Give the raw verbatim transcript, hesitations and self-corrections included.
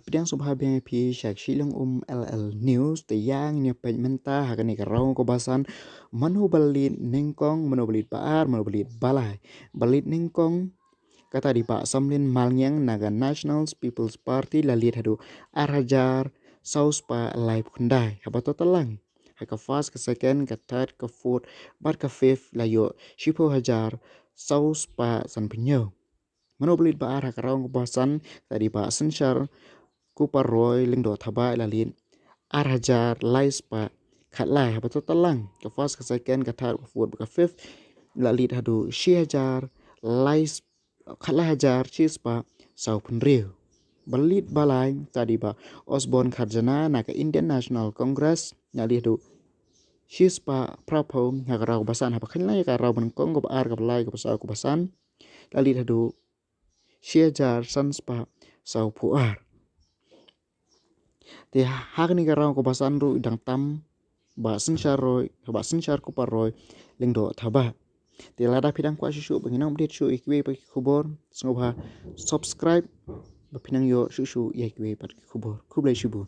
Pdiang sngewbha biang ïa phi sha ka Shillong Um L L News. Te ïa ngin ïa peit mynta ha kane ka round kaba san, mano ba leit nyngkong, mano ba leit ba ar, mano ba leit ba lai. Ba leit nyngkong kata dei Bah Samlin Malngiang na ka National People's Party, la leit haduh ar hajar saw spah laiphew khyndai. Haba to tlang ha ka first, ka second, ka third, ka fourth bad ka fifth la ïoh shiphew hajar saw spah sanphew hynñiew. Mano ba leit ba ar ha ka round kaba san, kata dei Bah Synshar Kupar Roy Lyngdoh Thabah, la leit ar hajar lai spah khatlai. Haba to tlang ka first, ka second, ka third, ka fourth bad ka fifth, la leit haduh shi hajar lai sp-, khatlai hajar shi spah sawphew hynriew. Ba leit ba lai, kata dei Bah Osborne Kharjana na ka Indian National Congress, la leit haduh shi spah phraphew ha ka round kaba san. Haba kynmaw ïa ka round ba nyngkong, kaba ar, kaba lai, kaba saw, kaba san, la leit haduh shi hajar san spah sawphew ar. Te ha kane ka round kaba san ruh i dang tam Bah Synshar Roy, Bah Synshar Kupar Roy Lyngdoh Thabah. Te lada phi dang kwah shuh shuh ba ngin ym update shuh ïa kiwei pat ki khubor, sngewbha subscribe ba phin nang ïoh shuh shuh ïa kiwei pat ki khubor. Khublei shibun.